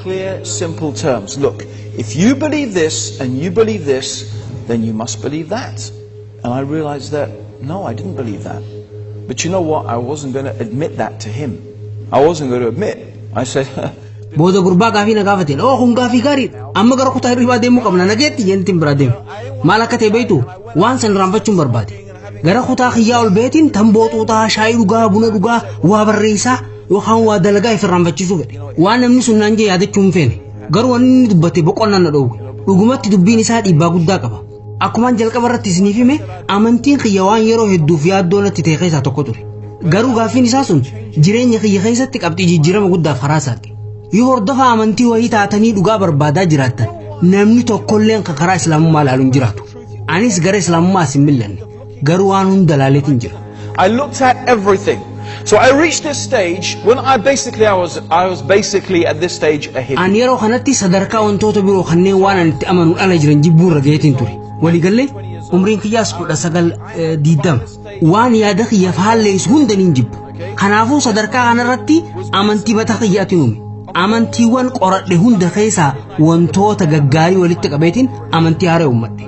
Clear, simple terms. Look, if you believe this and you believe this, then you must believe that. And I realized that, no, I didn't believe that. But you know what? I wasn't going to admit that to him. I wasn't going to admit. I said, Booda gurbaa gaafii na gaafateen, "Oo, kun gaafii gaariidha. Amma gara kutaa hirribaa deemuu qabna, nageetti," jeentiin biraa deeme. Maal akka ta'e beektu? Waan san irraanfachuun barbaade. Gara kutaa kiyyaa ol beetiin tamboo xuuxaa, shaayii dhugaa, buna dhugaa, waa barreessaa yookaan waa dalagaa if irraanfachiisuu fedhe. Waan namni sun naan jee yaadachuu hin feene. Garuu wanni inni dubbate boqonnaa na dhoowwe. Dhugumatti dubbiin isaa dhiibbaa guddaa qaba. Akkumaan jalqaba irratti isiniif hime, amantiin kiyya waan yeroo hedduuf yaaddoo natti ta'e keessaa tokko ture. Garuu gaaffiin isaa sun jireenya kiyya keessatti qabxii jijjiirama guddaaf karaa saaqe. Yoo hordofa amantii wayii taatanii dhugaa barbaadaa jiraattan, namni tokkolleen kan karaa islaamummaa ilaalu hin jiraatu. Anis gara islaamummaa as hin millanne. Garuu waan hunda ilaaleetiin jira. I looked at everything. So I reached this stage when I basically I was basically at this stage a hippie. Ani yeroo kanatti sadarkaa wantoota biroo kanneen waan ani itti amanuun ala jiran jibbuu irra gaheetiin ture. Waliigallee umriin kiyyaas 19, 20. Waan yaada kiyya faalleessu hunda niin jibbu. Kanaafuu sadarkaa kanarratti amantii mataa kiyyaatiin uume. Amantiiwwan qoradhe hunda keessaa wantoota gaggaarii walitti qabeetiin amantii haaraa uummadhe.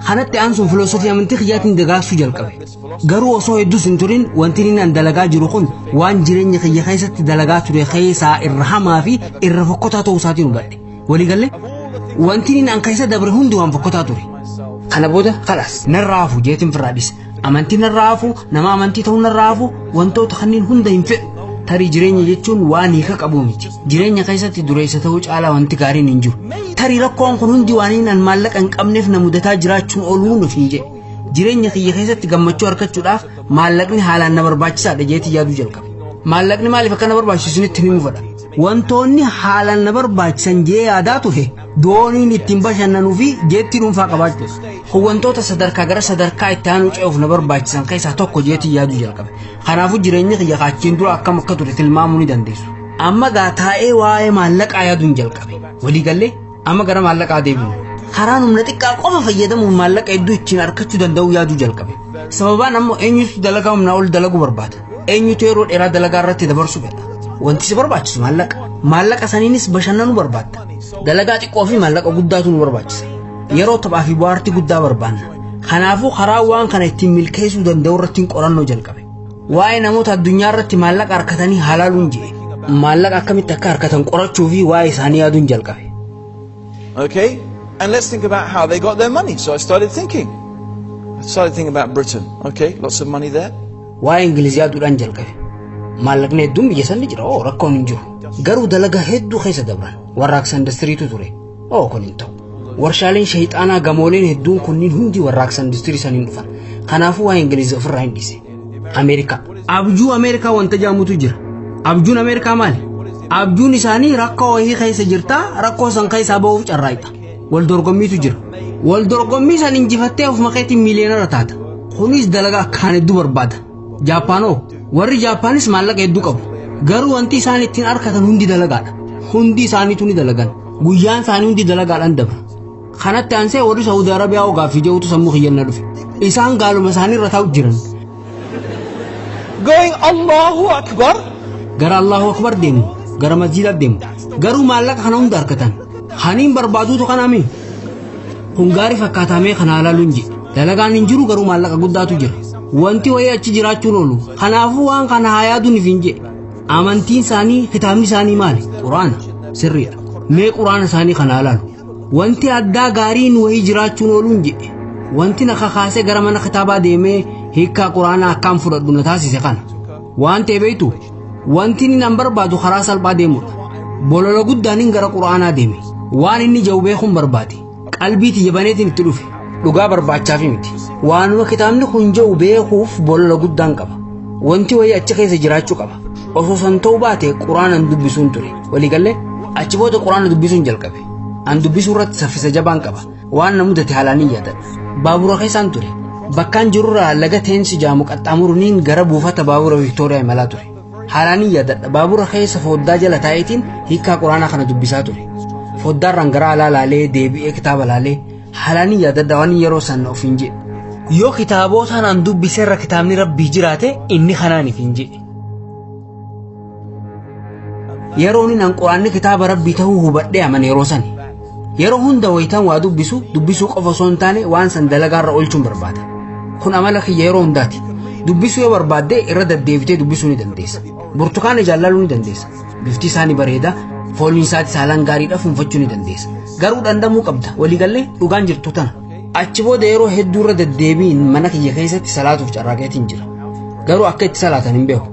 Kanatti aansuun filoosofii amantii kiyyaatiin dagaagsuu jalqabe. Garuu osoo hedduus hin turin, wanti inni an dalagaa jiru kun waan jireenya kiyya keessatti dalagaa ture keessaa irra hamaa fi irra fokkotaa ta'uu isaatiin hubadhe. Waliigallee wanti inni an keessa dabre hundi waan fokkotaa ture. Kana booda خلاص, narraa hafu jeetiin firraa dhise. Amantii narraa hafu, nama amantii ta'uu narraa hafu, wantoota kanneen hunda hin fedhu. Tarii jireenya jechuun waan hiika qabu miti. Jireenya keessatti dureessa ta'uu caalaa wanti gaariin hin jiru. Tarii rakkoon kun hundi waan inni an maallaqa hin qabneef na mudataa jiraachuun ooluu nuuf hin jedhe. Jireenya kiyya keessatti gammachuu argachuudhaaf maallaqni haalaan na barbaachisaadha jeetii yaaduu jalqabe. Maallaqni maaliif akka na barbaachisu isinitti himuu fedha. Wantoonni haalaan na barbaachisan jee yaadaa ture dooniin ittiin bashannanuu fi jeettii dhuunfaa qabaachuudha. Kun wantoota sadarkaa gara sadarkaa itti aanu ce'uuf na barbaachisan keessaa tokko jeetii yaaduu jalqabe. Kanaafuu jireenya kiyya kaachiin dura akkam akka ture tilmaamuu ni dandeessu. Amma gaa taa'ee waa'ee maallaqaa yaaduun jalqabe. Waliigallee amma gara maallaqaa deebinu. Karaan humna xiqqaa qofa fayyadamuun maallaqa hedduu ittiin argachuu danda'u yaaduu jalqabe. Sababaan ammoo eenyutu dalagaa humnaa ol dalaguu barbaada? Eenyutu yeroo dheeraa dalagaa irratti dabarsuu fedha? Wanti si barbaachisu maallaqa. Maallaqa saniinis bashannanuu barbaadda. Dalagaa xiqqoo fi maallaqa guddaatu nu barbaachisa. Yeroo taphaa fi bohaartii guddaa barbaanna. Kanaafuu karaa waan kana ittiin milkeessuu danda'u irratti qorannoo jalqabe. Waa'ee namoota addunyaa irratti maallaqa harkatanii halaaluun jedhe. Maallaqa akkamitti akka harkatan qorachuu fi waa'ee isaanii yaaduun jalqabe. Okay? And let's think about how they got their money. So I started thinking. I started thinking about Britain. Okay, lots of money there. Waa'ee Ingiliz yaaduudhaan jalqabe. Maallaqni hedduun biyya san ni jira. Oo, rakkoon hin jiru. Garuu dalagaa hedduu keessa dabran. Warraaqsa indastiriitu ture. Oo, kun hin ta'u. Warshaaleen shayxaanaa, gamooleen hedduun kunniin hundi warraaqsa industirii saniin dhufan. Kanaafuu waa'ee Ingiliz ofirraa hin dhiise. Ameerikaa. Abjuu Ameerikaa wanta jedhamutu jira. Abjuun Ameerikaa maali? Abjuun isaanii rakkoo wayii keessa jirtaa, rakkoo san keessaa ba'uuf carraaqxa. Wal dorgommiitu jira. Wal dorgommii san injifattee ofuma keetiin miiliyoonara taata. Kunis dalagaa akkaan hedduu barbaada. Jaappaanoo, warri Jaappaanis maallaqa hedduu qabu. Garuu wanti isaan ittiin argatan hundi dalagaadha. Hundi isaaniitu ni dalagan. Guyyaan isaanii hundi dalagaadhaan dabra. Kanatti aansee warri Saawudi Arabiyaa hoo gaaffii jedhutu sammuu kiyyanna dhufe. Isaan gaaluma isaanii irra taa'u jiran. Going Allahu Akbar. Gara Allahu Akbar deemu. Gara masjiidaa deemu. Garuu maallaqa kana hunda argatan. Haniin barbaaduutu kanaami. Kun gaarii fakkaatamee kana ilaaluun jedhe. Dalagaan hin jiru, garuu maallaqa guddaatu jira. Wanti wayii achi jiraachuun oolu. Kanaafuu waan kana haa yaaduun hin jedhe. Amantiin isaanii, kitaabni isaanii maali? Quraana. Sirriidha. Mee quraana isaanii kana ilaalu. Wanti addaa gaariin wayii jiraachuun ooluun jedhe. Wanti na kakaasee gara mana kitaabaa deemee hiikkaa quraanaa akkaan fudhadhu na taasise kana. Waan ta'e beektu, wanti inni nan barbaadu karaa salphaa deemudha. Bolola guddaanin gara quraanaa deeme. Waan inni jiru beekuun barbaade. Qalbii tiyya baneetiin itti dhufe. Dhugaa barbaachaaf miti. Waanuma kitaabni kun jiru beekuuf bolola guddaan qaba. Wanti wayii achi keessa jiraachuu qaba. Osoo san ta'uu baate quraanaan dubbisuun ture. Waliigallee achi booda quraana dubbisuun jalqabe. An dubbisuu irratti saffisa jabaan qaba. Waan na mudate haalaan hin yaadadha. Baabura keessaan ture. Bakkaan jirurraa laga Teensi jaamu qaxxaamuruniin gara buufata baabura Viktooriyaa imalaa ture. Haalaan hin yaadadha. Baabura keessa foddaa jala taa'eetiin hiikkaa quraanaa kana dubbisaa ture. Foddaarraan gara alaa laalee, deebi'ee kitaaba laalee, haalaan hin yaadadha waan yeroo san of hin jedhe. Yoo kitaabotaan an dubbiseerra kitaabni rabbii jiraate, inni kanaaniif hin jedhe. Yeroo inni an Quraanni kitaaba Rabbii ta'uu hubadhee amane yeroo sani. Yeroo hunda wayitaan waa dubbisu, dubbisuu qofa osoo hin taane waan san dalagaarra oolchuun barbaada. Kun amala kiyya yeroo hundaati. Dubbisuu yoo barbaadde irra deddeebitee dubbisuu ni dandeessa. Burtukaana jaallaluu ni dandeessa. Bifti isaa ni bareeda. Fooliin isaatis haalaan gaariidha, fuunfachuu ni dandeessa. Garuu dhandhamuu qabda. Waliigallee dhugaan jirtu tana. Achi booda yeroo hedduu irra deddeebiin mana kiyya keessatti salaatuuf carraaqeetiin jira. Garuu akka itti salaatan hin beeku.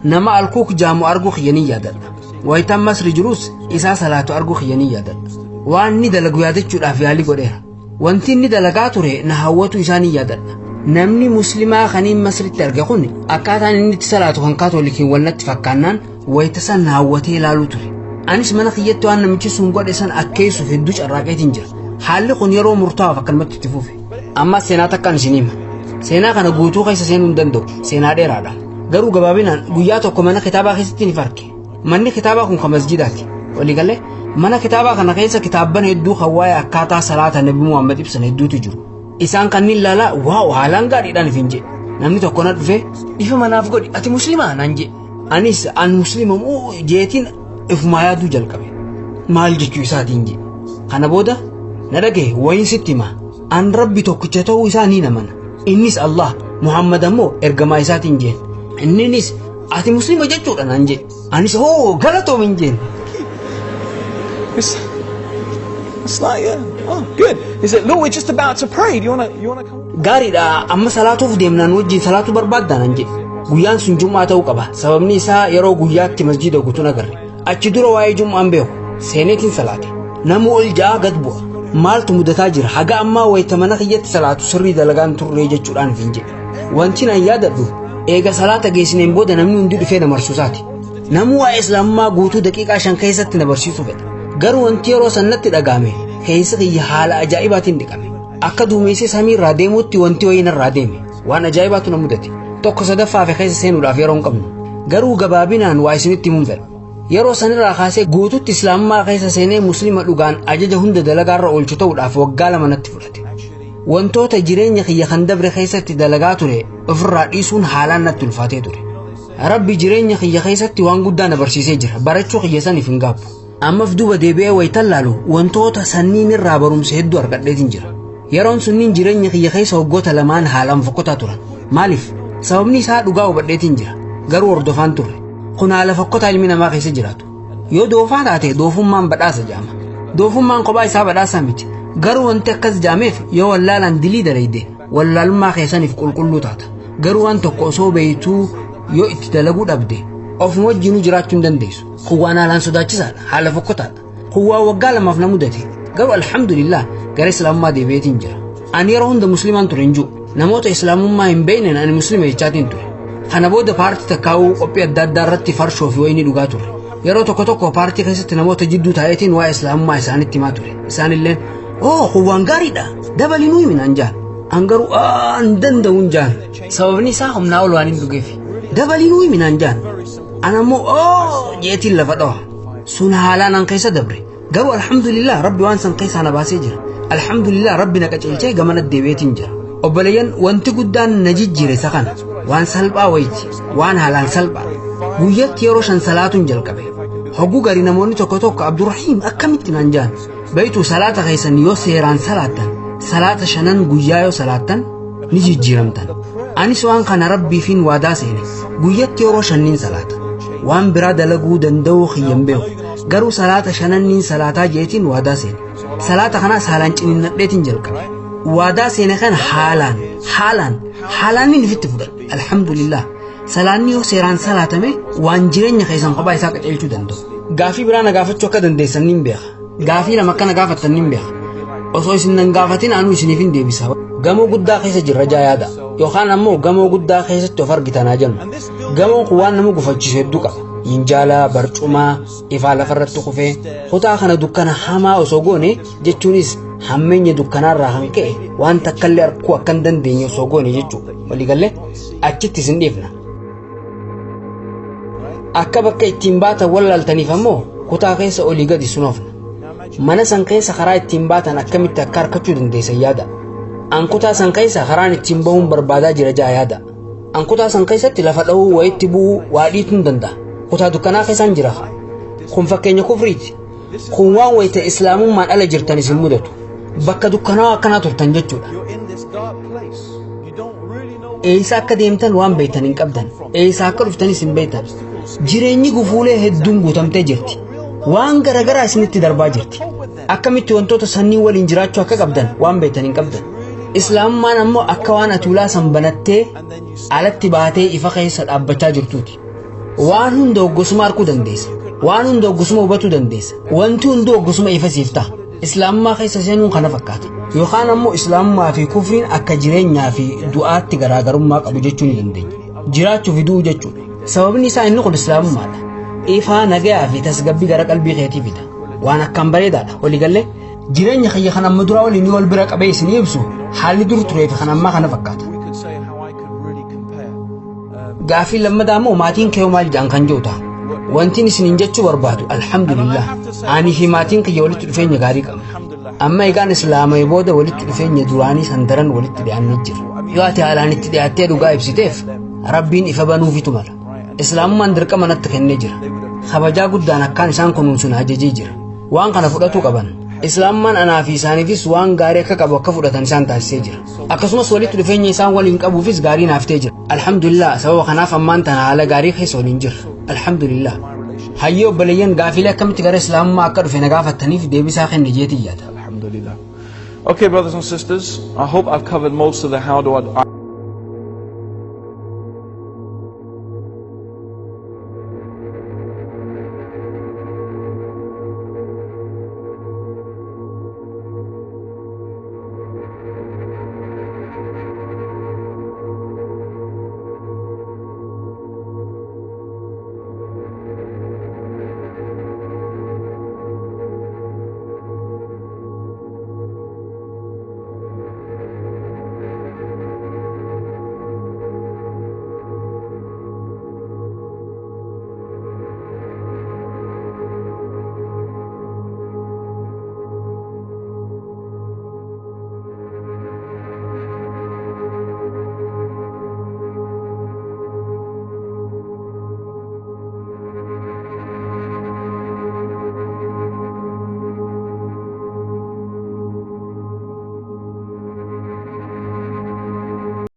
Nama alkuuk jaamu arguu kiyya ni yaadadha. Wayitaan Masri jirus isaa salaatu arguu kiyya ni yaadadha. Waan inni dalagu yaadachuudhaaf yaalii godheera. Wanti inni dalagaa ture na hawwatu isaa ni yaadadha. Namni muslimaa kaniin Masritti arge kun akkaataan inni itti salaatu kan kaatolikiin walnatti fakkaannaan wayita san na hawwatee ilaaluu ture. Anis mana kiyyatti waan namichi sun godhe san akkeessuuf hedduu carraaqeetiin jira. Haalli kun yeroo murtaa'aaf akkanumatti itti fufe. Ammas seenaa takkaan isin hima. Seenaa kana guutuu keessa seenuu hin danda'u. Seenaa dheeraadha. Garuu gabaabinaan guyyaa tokko mana kitaabaa keessatti ni arge. Manni kitaabaa kun kan masjidaati. Waliigalee mana kitaabaa kana keessa kitaabban hedduu kan waa'ee akkaataa salaata Nabi Muhammad ibsan hedduutu jiru. Isaan kanneen ilaalaa wow, haalaan gaariidhaan ifin jedhe. Namni tokko na dhufe, "Dhifa manaaf godhi, ati musliimaa?" naan jedhe. Anis an musliima moo jeetiin ifumaa yaaduu jalqabe. Maal jechuu isaatiin jedhe. Kana booda na dhagaye, wayiin sitti hima. An Rabbi tokkicha ta'uu isaa ni amana. Innis Allah, Muhammad ammoo ergamaa isaatiin jeen. Inninis ati musliima jechuudha naan jedhe. Anis hoo galatoomin jeen. It's like, yeah, oh, good. He said, "Look, we're just about to pray. Do you wanna come?" Gaariidha, amma salaatuuf deemnaan wajjin salaatu barbaaddaa naan jedhe. Guyyaan sun jum'aa ta'uu qaba. Sababni isaa yeroo guyyaatti masjida guutuun agarre. Achi dura waa'ee jum'aan beeku. Seeneetiin salaate. Namu ol ja'a gad bu'a. Maaltu mudataa jira? Haga ammaa wayita mana kiyyatti salaatu sirrii dalagaan turree jechuudhaan hin jedhe. Wanti nan yaadadhu eega salaata geessineen booda namni hundi dhufee na marsuusaati. Namuu waa'ee islaamummaa guutuu daqiiqaa 5 keessatti na barsiisuu fedha. Garuu wanti yeroo sannatti dhaga'ame keessa kiyya haala ajaa'ibaatiin dhiqame. Akka duumessi samii irraa deemuutti wanti wayii narraa deeme. Waan ajaa'ibaatu na mudate. Tokko sadaffaa fi keessa seenuudhaaf yeroo hin qabnu. Garuu gabaabinaan waa isinitti himuun fedha. Yeroo sanirraa kaasee guututti islaamummaa keessa seenee musliima dhugaan ajaja hunda dalagaarra oolchu ta'uudhaaf waggaa 2 natti fudhate. Wantoota jireenya kiyya kan dabre keessatti dalagaa ture ofirraa dhiisuun haalaan natti ulfaatee ture. Rabbi jireenya kiyya keessatti waan guddaa na barsiisee jira. Barachuu kiyya saniif hin gaabbu. Ammaaf duuba deebi'ee wayitan laalu wantoota sanniin irraa barumsa hedduu argadheetiin jira. Yeroon sunniin jireenya kiyya keessa waggoota lamaan haalaan fokkotaa turan. Maaliif? Sababni isaa dhugaa hubadheetiin jira. Garuu hordofaan turre. Kun haala fokkotaa ilmi namaa keessa jiraatu. Yoo doofaa taate doofummaan badhaasa jedhama. Doofummaan kophaa isaa badhaasa miti. Garuu wanti akkas jedhameef yoo wallaalaan dilii dalayde wallaalummaa keessaniif qulqulluu taata. Garuu waan tokko osoo beektuu yoo itti dalaguu dhabde ofuma wajjinuu jiraachuu hin dandeessu. Kun waan haalaan sodaachisaadha. Haala fokkotaadha. Kun waan waggaa 2f na mudate. Garuu alhamdulillah gara islaamummaa deebi'eetiin jira. Ani yeroo hunda musliimaan ture hin jiru. Namoota islaamummaa hin beekneen ani musliima jechaatiin ture. Kana booda paartii takkaa'uu qophii adda addaa irratti farshoo fi wayinii dhugaa ture. Yeroo tokko tokko paartii keessatti namoota jidduu taa'eetiin waa'ee islaamummaa isaanitti himaa ture. Isaanilleen, "Oh, kun waan gaariidha. Dabalinuu himi," naan jaan. An garuu hin danda'u hin jaan. Sababni isaa humnaa ol waan hin dhugeef. "Dabalinuu himi," naan jaan. An ammoo "Oh" jeetiin lafa dhawa. Sun haalaan an keessa dabre. Garuu alhamdulillah Rabbi waan san keessaa na baasee jira. Alhamdulillah Rabbi na qaceelchee gamana deebi'eetiin jira. Obboleeyyan, wanti guddaan na jijjiire isa kana. Waan salphaa wayiiti. Waan haalaan salphaa. Guyyatti yeroo 5 salaatuun jalqabe. Hogguu gari namoonni tokko tokko, "Abdurrahiim, akkamitti?" naan jaan. Beektu, salaata keessan yoo seeraan salaattan, salaata shanan guyyaa yoo salaattan ni jijjiiramtan. Anis waan kana Rabbiifin waadaa seene. Guyyatti yeroo shanniin salaata. Waan biraa dalaguu danda'uu kiyyan beeku. Garuu salaata shananniin salaataa jeetiin waadaa seene. Salaata kanaas haalaan ciniinnadheetiin jalqabe. Waadaa seene kana haalaan haalaan haalaan inni ofitti fudhadhe. Alhamdulillah. Salaanni yoo seeraan salaatame waan jireenya keessan kophaa isaa qajeelchuu danda'u. Gaafii biraa na gaafachuu akka dandeessan nin beeka. Gaafii lama akka na gaafattan nin beeka. Osoo isin nan gaafatin anuu isiniif hin deebisa. Gamoo guddaa keessa jirra jaa yaada. Yookaan ammoo gamoo guddaa keessatti of argitanaa jennu. Gamoon kun waan nama gufachiisu hedduu qaba. Minjaala, barcumaa, ifaa lafarratti kufee kutaa kana dukkana hamaa osoo goone, jechuunis hammeenya dukkanaarraa kan ka'e waan takkallee arguu akka hin dandeenye osoo goone jechuudha. Waliigallee achitti isin dhiifna. Akka bakka ittiin baatan wallaaltaniif ammoo kutaa keessa olii gadi sunoofna. Mana san keessa karaa ittiin baatan akkamitti akka harkachuu dandeessan yaada. An kutaa san keessa karaan ittiin bahuun barbaadaa jira jaa yaada. An kutaa san keessatti lafa dha'uu, wayitti bu'uu, waa dhiituu hin danda'a. Kutaa dukkanaa keessaan jira. Kun fakkeenya kufriiti. Kun waan wayita Islaamummaan ala jirtan isin mudatu. Bakka dukkanaa'aa akkanaa turtan jechuudha. You're in this dark place. You don't really know Eessa akka deemtan waan beektan hin qabdan. Eessa akka dhuftanis hin beektan. Jireenyi gufuulee hedduun guutamtee jirti. Waan garagaraa isinitti darbaa jirti. Akkamitti wantoota sannii waliin jiraachuu akka qabdan waan beektan hin qabdan. Islaamummaan ammoo akka waan ati ulaa san banattee alatti baatee ifa keessa dhaabbachaa jirtuuti. Waan hunda hoggosuma arguu dandeessa. Waan hunda hoggosuma hubatuu dandeessa. Wanti hundi hoggosuma ifa siif ta'a. Islaamummaa keessa seenuun kana fakkaata. Yookaan ammoo Islaamummaa fi kufriin akka jireenyaa fi du'aatti garaagarummaa qabu jechuu ni dandeenya. Jiraachuu fi du'uu jechuudha. Sababni isaa inni kun Islaamummaadha. Ifaa, nagayaa fi tasgabbii gara qalbii keetii fida. Waan akkaan bareedaadha. Waliigallee jireenya kiyya kan amma duraa waliin wal bira qabee isinii ibsu, haalli dur turee fi kan ammaa kana fakkaata. We could say how I could really compare. Gaaffii lammataa immoo maatiin kee maal jedhan kan jiru ta'a. Wantiin isiniin jechuu barbaadu, alhamdulillah, ani fi maatiin kiyya walitti dhufeenya gaarii qabna. Amma egaan Islaamee booda walitti dhufeenya duraanii san daran walitti dhiyaannee jira. Yoo ati haalaan itti dhiyaattee dhugaa ibsiteef, Rabbiin ifa banuufitu mala. Islaamummaan dirqama natti kennee jira. Kabajaa guddaan akkaan isaan kunuunsun ajajee jira. Waan kana fudhatuu qaban. Islaamummaan anaa fi isaaniifis waan gaarii akka qabu akka fudhatan isaan taasisee jira. Akkasumas walitti dhufeenya isaan waliin qabuufis gaarii naaf ta'ee jira. Alhamdulillah, sababa kanaaf ammaan tana haala gaarii keessa waliin jirra. Alhamdulillah. Hayyee obboleeyyan, gaafilee akkamitti gara Islaamummaa akka dhufe na gaafattaniif deebisaa kenne jeetii yaada. Alhamdulillah. Okay, brothers and sisters, I hope I've covered most of the how do I